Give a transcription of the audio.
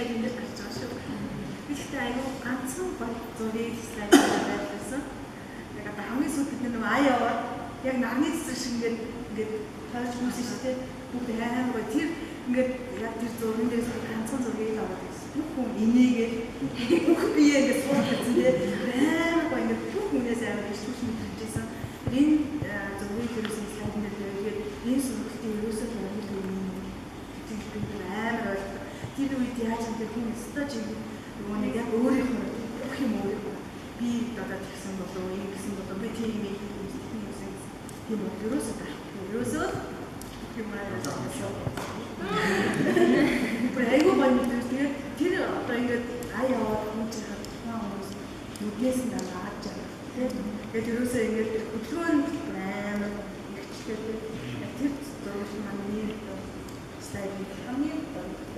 яг энэ дээр гарч байгаа шүү. Би гэхдээ айгүй ганцхан гоё зургийг слайд дээр байрлуулсан. Яг одоо хамгийн сүүлд бид нөгөө ая яваад яг нарны цэцэг шиг ингээд ингээд тойрч үүсэн шүү дээ. Бүгд амар гоё. Тэр ингээд яг тэр зурган дээрээс ганцхан зургийг л аваад ирсэн. Бүх хүн инээгээд бүх бие ингээд суух гэсэн тийм амар гоё ингээд бүх хүнээс амар их түвш мэдэрчээсэн. Энэ зургийг ерөөсөн слайдн дээр тэгээд энэ сургалтын ерөөсөө төвлөрөл юм гэдэг би амар ойлголоо. Тэр үед яаж юм тэр хүн өстой чи нөгөө нэг яг өөрийнх нь бүх юм өөрийнх нь би одоо тэгсэн болов ийм гэсэн болов би тийм юм хийсэн гэсэн тийм бол ерөөсөө байхгүй. Ерөөсөө юм аа. Бүр айгүй гоё мэдрэмж. Тэгээд тэр одоо ингээд ая яваад хүн чинь тухайн хүмүүс нүднээс нь дандаа аж байгаа. Тэгээд ерөөсөө ингээд тэр хөдөлгөөн амар ихчлээ. Тэр зураг маань миний слайд хамгийн гоё.